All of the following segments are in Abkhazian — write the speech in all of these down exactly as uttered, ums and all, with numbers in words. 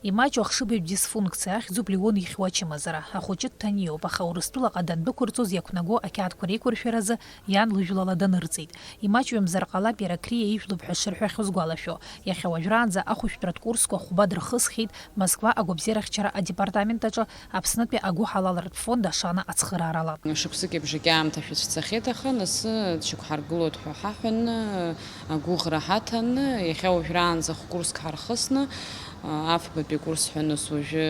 Имаҷу ахшыбаҩ дисфункциа, ахьӡуп Леон ихьуа ачымазара. Ахәыҷы дҭаниоуп, аха Урыстәылаҟа дандәықәырҵоз иақәнаго ақьаадқәа реиқәыршәаразы иан лыжәлала данырҵеит. Имаҷҩымзар ҟалап иара Қриа ижәлоуп ҳәа шырҳәахьоу згәалашәо. Иахьа уажәраанӡа ахәышәтәратә курсқәа хәба дырхысхьеит Москва агәабзиарахьчара адепартамент аҿы Аԥснытәи агәыҳалалратә фонд Ашана ацхыраарала. Шықәсыки бжаки аамҭа шәыцәцахьеит, аха нас дшьақәҳаргылоит ҳәа ҳаҳәаны, агәыӷра ҳаҭаны, иахьа уажәраанӡа хә-курск ҳархысны, афбатәи акурс ҳәа нас уажәы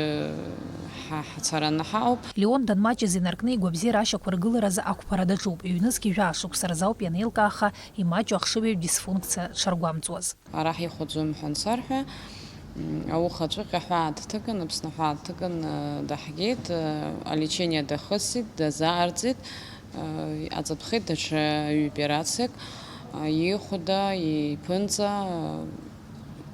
ҳа-, ҳацараны ҳаауп. Леон данмаҷыз инаркны игәабзиара ашьақәыргыларазы ақәԥара даҿуп. Ҩнызқь жәаа шықәса рзы ауп ианеилкааха, имаҷу ахшыбаҩ дисфункциа дшаргәамҵуаз. Ара ҳихәаӡом ҳәа ансарҳәа, м, ауха аҵәыҟьа ҳәаа дҭыган, Аԥсны ҳәаа дҭыган, э, даҳгеит, э, алечение дахысит, дазааирҵеит, э, иҟаҵатәхеит даҽа ҩ-операциак, э, ихәда, иԥынҵа, э,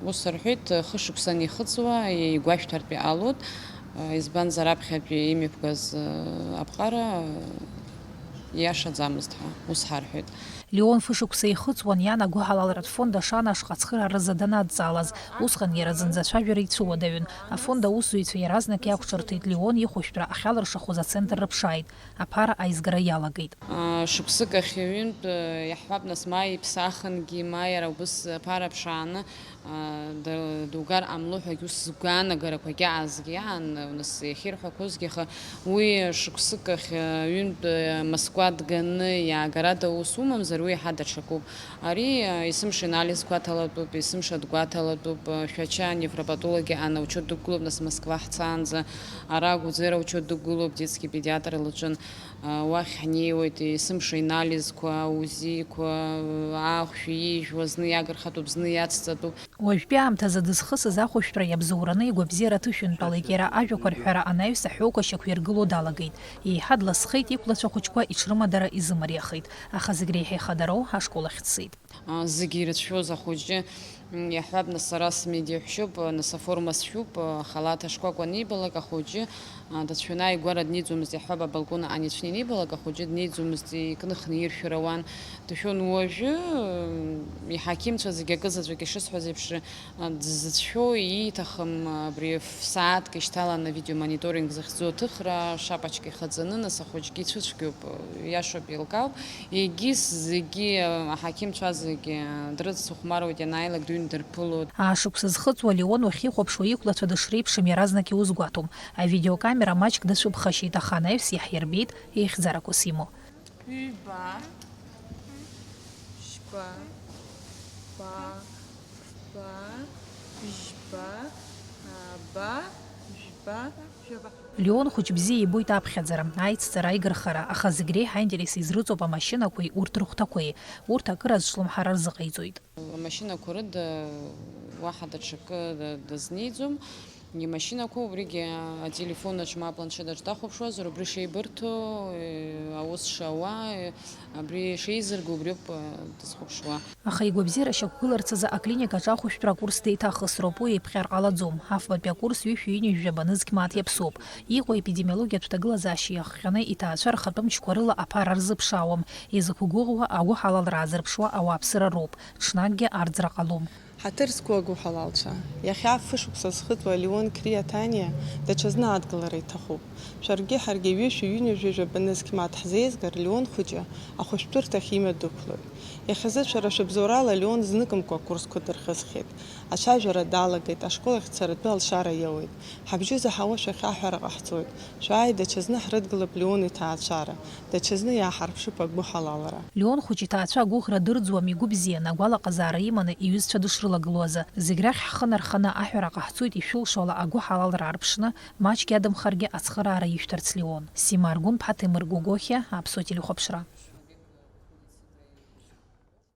ус рҳәеит, хышықәса анихыҵуа, игәашәҭартә иҟалоит, э, избанзар аԥхьатәи имҩаԥгаз, э, аԥҟара, э, ииашаӡамызт ҳәа, ус ҳарҳәеит. Леон фышықәса ихыҵуан иан агәыҳалалратә фонд Ашана ашҟа ацхырааразы данадҵаалаз. Усҟан иара зынӡа ацәажәара ицәыуадаҩын. Афонд аусзуҩцәа иаразнак иақәҿырҭит, Леон ихәышәтәра ахьалыршахоз ацентр рыԥшааит. Аԥара аизгара иалагеит. Шықәсык ахь ҩынтә, иаҳҳәап, нас, ма иԥсахынгьы, ма иара убыс аԥара ԥшааны, а, д-, дугар ҟамло ҳәагьы ус згәаанагарақәагьы аазгьы аан, нас иахьирҳәақәозгьы, аха уи шықәсык ахь, а, ҩынтә, а, Москва дганы иаагарада ус умамзар, уи иаҳа даҽакуп. Ари, а, есымша анализқәа аҭалатәуп, есымша дгәаҭалатәуп, а, Шәача аневропатологи аан аучет дықәгылоуп, нас Москва ҳцаанӡа, ара Агәыӡера аучет дықәгылоуп, детский педиатр лаҿын. Уахь ҳнеиуеит, есымша анализқәа, аузиқәа, ахәшә иижәуа, зны иагырхатәуп, зны иацҵатәуп. Уажәтәи аамҭазы дызхысыз ахәышәтәра иабзоураны игәабзиара аҭышәынтәалеит, иара ажәақәа рҳәара анаҩс аҳәоуқәа шьақәиргыло далагеит. Еиҳа дласхеит, иқәлацәа хәыҷқәа иҽрымадара изымариахеит, аха зегь реиҳа ихадароу ашкол ахь дцеит. А, зегьы ирыцәшәоз ахәыҷы, м, иаҳҳәап, нас сара смедиахәшьуп, нас аформа сшәуп, а, халаҭ ашкәакәа анибалак, ахәыҷы, а, дацәшәаны ааигәара дниӡомызт, иаҳҳәап, абалкон аан ицәны анибалак, ахәыҷы днеиӡомызт, икныхны иршәыр ауан, дшәон. Уажәы, м, иҳақьымцәа зегьы акы заҵәык ишысҳәаз еиԥш, а, дзыцәшәо ииҭахым, абри ф-, сааҭк ишьҭаланы авидеомониторинг захьӡу аҭыхра, шапочка ихаҵаны, нас ахәыҷгьы ицәыцәгьоуп, иашоуп, еилкаауп. Егьыс зегьы, аҳақьымцәа зегьы дрыцхәмаруеит, ианааилак дыҩны дырԥылоит. Аашықәса зхыҵуа Леон уахьихәаԥшуа иқәлацәа дышреиԥшым иаразнак иузгәаҭом. Авидеокамера маҷк дацәыԥхашьеит, аха анаҩс иаҳирбеит еихьӡарақәас имоу. Ҩба, жәба, хәба, фба, жәба, ааба, жәба, жәаба. Леон хәыҷ бзиа ибоит аԥхьаӡара, аицҵара, аигырхара, аха зегь реиҳа аинтерес изрыҵоуп амашьынақәеи урҭ рыхәҭақәеи. Урҭ акыра зҿлымҳара рзыҟаиҵоит. Амашьынақәа рыда уаҳа даҽакы д-, дазниӡом. Имашьынақәа убригьы ателефонаҿ ма апланшетаҿ дахәаԥшуазар, убри шеибырҭо, э, аус шауа, э, абри шеизырго, убриоуп, э, дызхәаԥшуа. Аха игәабзиара шьақәгыларц азы аклиникаҿы ахәышәтәра акурс деиҭахысроуп, уи еиԥҟьар ҟалаӡом. Афбатәи акурс ҩышәи ҩынҩажәи жәаба нызқь мааҭ иаԥсоуп. Иҟоу аепидемиологиатә ҭагылазаашьа иахҟьаны иҭаацәа рхатәы мчқәа рыла аԥара рзыԥшаауам. Изықәгәыӷуа агәыҳалалра аазырԥшуа ауааԥсыра роуп, ҽнакгьы арӡра ҟалом. Ҳаҭыр зқәу агәыҳалалцәа, иахьа фышықәса зхыҵуа Леон Криа Ҭаниа даҽазны адгылара иҭахуп. Шәаргьы ҳаргьы ҩышәи ҩынҩажәи жәаба нызқь мааҭ ҳзеизгар, Леон хәыҷы ахәышәтәырҭахь имҩа дықәлоит. Иахьазы шәара шәыбзоурала Леон зныкымкәа акурсқәа дырхысхьеит. Ацәажәара далагеит, ашкол ахь дцаратәы алшара иоуеит. Ҳабжьы заҳауа шәахь аҳәара ҟаҳҵоит. Шәааи, даҽазны ҳрыдгылап Леон иҭаацәара, даҽазны иааҳарԥшып агәыҳалалра. Леон хәыҷ иҭаацәа агәыӷра дырӡуам, игәы бзианы, агәалаҟазаара иманы иҩызцәа дышрылагыло азы. Зегь рахь ҳхы нарханы аҳәара ҟаҳҵоит ишәылшо ала агәыҳалалра аарԥшны, маҷк иадамхаргьы ацхыраара ишәҭарц Леон. Сима Аргәынԥҳа, Ҭемыр Гогохиа, Аԥсуа телехәаԥшра.